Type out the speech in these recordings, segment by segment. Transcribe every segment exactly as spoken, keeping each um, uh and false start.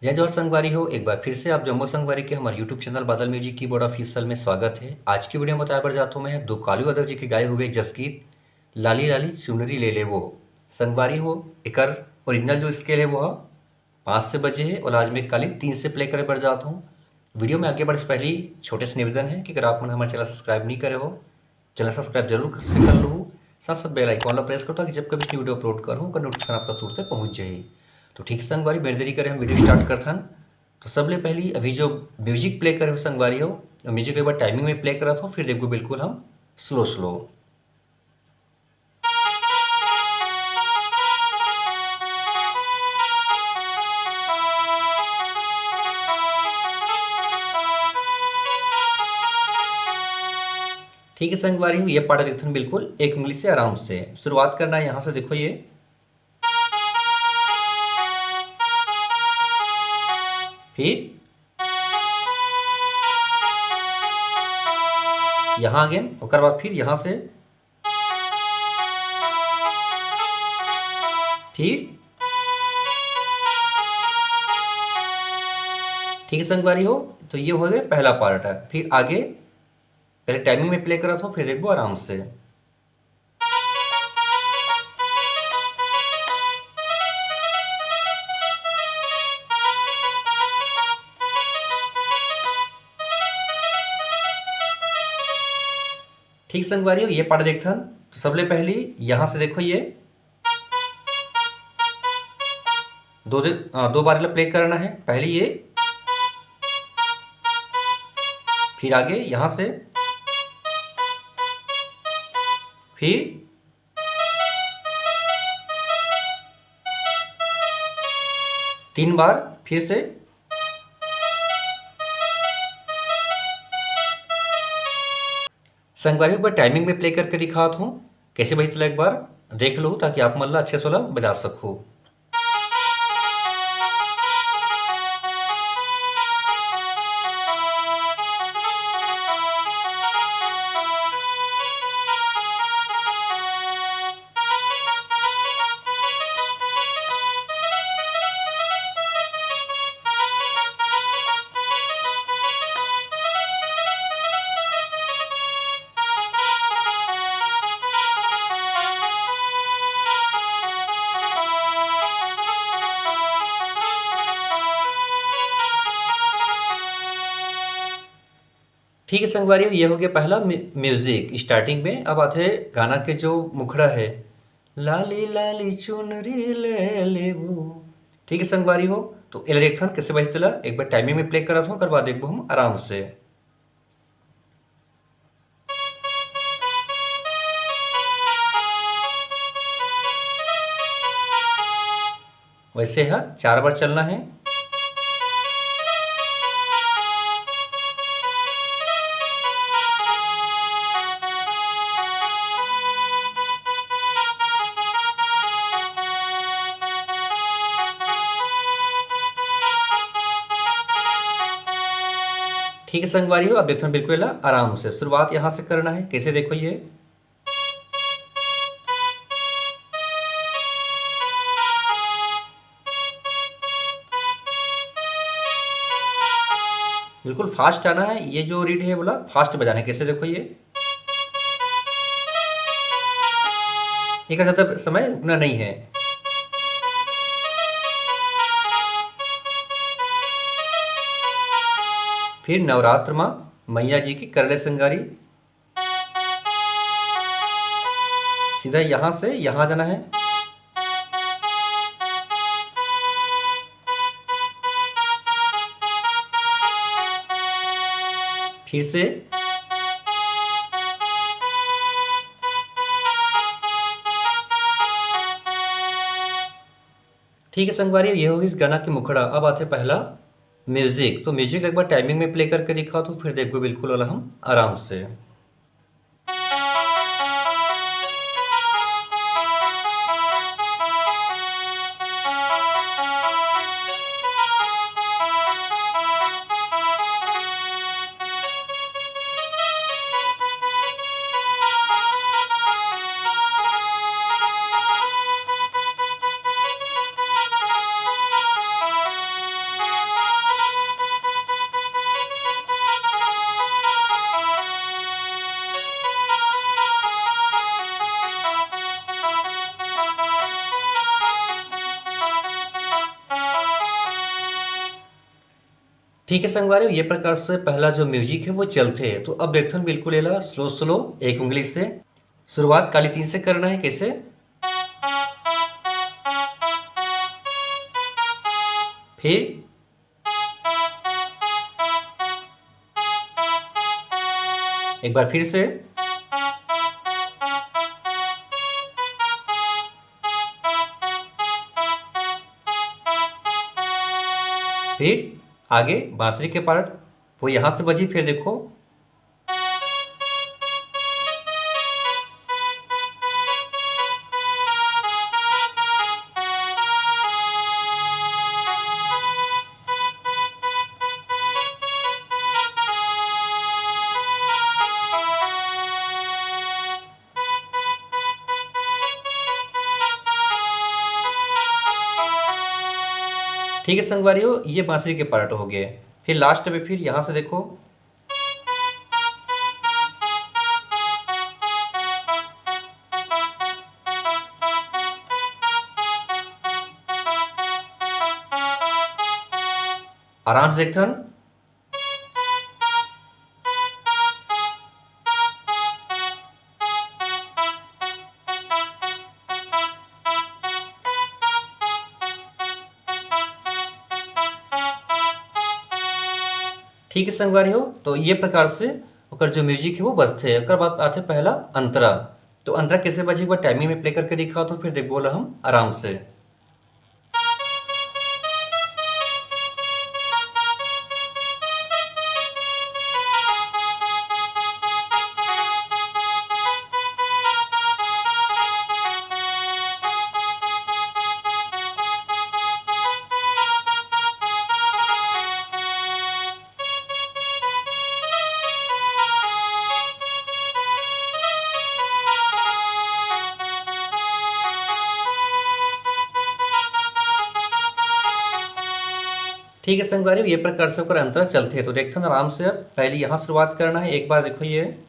जय जोहार संगवारी हो, एक बार फिर से आप जम्मो संगवारी के हमर YouTube चैनल बादल म्यूजिक कीबोर्ड ऑफिशियल में स्वागत है। आज की वीडियो में बताए बर जात हूँ मैं दो कालू यादव जी के गाए हुए जसगीत लाली लाली चुनरी ले ले वो। संगवारी हो, एकर ओरिजिनल जो स्केल है वो ह पाँच से बजे है और आज मैं काली तीन से प्ले करे बर जात हूँ। वीडियो में आगे बढ़े से पहले छोटे से निवेदन है कि अगर आप मन हमारे चैनल सब्सक्राइब नहीं करे हो, चैनल सब्सक्राइब जरूर कर से कर लो, साथ साथ बेल आइकन ला प्रेस करो ताकि जब कभी वीडियो अपलोड करूँ ओकर नोटिफिकेशन आप तक तुरंत पहुँच जाए। तो ठीक संगवारी, बिना देरी करे हम वीडियो स्टार्ट करथन। तो सबले पहली अभी जो म्यूजिक प्ले करे हो संगवारी हो, म्यूजिक एक बार टाइमिंग में प्ले करत हो, फिर देखो बिल्कुल हम स्लो स्लो। ठीक है संगवारी हो, ये पाठ देखथन बिल्कुल एक उंगली से आराम से शुरुआत करना है। यहाँ से देखो ये, फिर यहाँ अगेन, ओकर बाद फिर यहाँ से, फिर ठीक है संगवारी हो, तो ये हो गए पहला पार्ट है। फिर आगे पहले टाइमिंग में प्ले करत हो, फिर देखबो आराम से। ठीक संगवारी हो, ये पाठ देखथन। तो सबले पहली यहाँ से देखो, ये दो दे-, आ, दो बार प्ले करना है। पहली ये, फिर आगे यहाँ से, फिर तीन बार फिर से। संगवारी, एक बार टाइमिंग में प्ले करके दिखात हूँ, कैसे बजत हे एक बार देख लो, ताकि आप मन ला अच्छे से ओला बजा सको। ठीक है संगवारी हो, ये हो गया पहला म्यू-, म्यूजिक स्टार्टिंग में। अब आथे गाना के जो मुखड़ा है, लाली लाली चुनरी ले लेबू। ठीक है संगवारी हो, तो एला देखथन कैसे बजथे तेला, एक बार टाइमिंग में प्ले करत हूँ, ओकर बाद देखबो हम आराम से। वैसे ह चार बार चलना है। ठीक है संगवारी हो, अब देखथन बिल्कुल एला आराम से। शुरुआत यहाँ से करना है। कैसे देखो ये, बिल्कुल फास्ट आना है। ये जो रीड है बोला फास्ट बजाना है। कैसे देखो ये, एक ज़्यादा समय रुकना नहीं है। फिर नवरात्र माँ मैया जी की करले संगारी, सीधा यहाँ से यहाँ जाना है। फिर से ठीक है संगवारी, ये होगी इस गाना के मुखड़ा। अब आथे पहला म्यूजिक। तो म्यूजिक एक बार टाइमिंग में प्ले करके दिखाओ, तो फिर देखो बिल्कुल वाला हम आराम से। ठीक है संगवारी हो, ये प्रकार से पहला जो म्यूजिक है वो चलथे। तो अब देखथन बिल्कुल एला स्लो स्लो एक उंगली से। शुरुआत काली तीन से करना है। कैसे? फिर एक बार फिर से। फिर आगे बांसुरी के पार्ट, वो यहाँ से बजी। फिर देखो, ठीक है संगवारी हो, ये बांसुरी के पार्ट हो गए। फिर लास्ट में फिर यहाँ से देखो, आराम से देखथन। ठीक है संगवारी हो, तो ये प्रकार से ओकर जो म्यूजिक है वो बजथे। ओकर बाद आथे पहला अंतरा। तो अंतरा कैसे बजे, एक बार टाइमिंग में प्ले करके दिखाओ, तो फिर देखबो ला हम आराम से। ठीक है संगवारी, ये प्रकार से ओकर अंतरा चलथे। तो देखथन आराम से, अब पहले यहाँ शुरुआत करना है। एक बार देखो ये,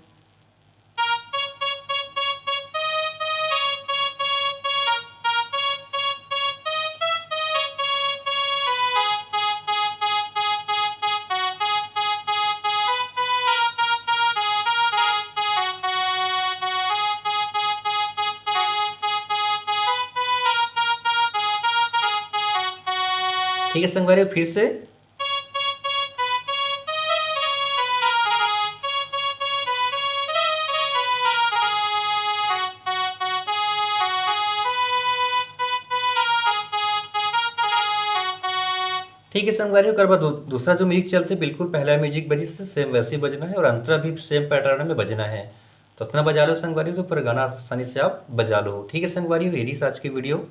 ठीक है संगवारी, फिर से। ठीक है संगवारी, ओकर बाद दू-, दूसरा जो म्यूजिक चलथे, बिल्कुल पहला म्यूजिक बजिस से सेम वैसे ही बजना है और अंतरा भी सेम पैटर्न में बजना है। तो अतना बजा लो संगवारी, तो पूरा गाना आसानी से आप बजा लो। ठीक है संगवारी, ये रहिस आज की वीडियो।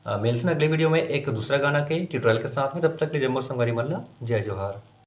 अ, मिलथन अगले वीडियो में एक दूसरा गाना के ट्यूटोरियल के साथ में। तब तक के लिए जम्मो संगवारी मन ला जय जोहार।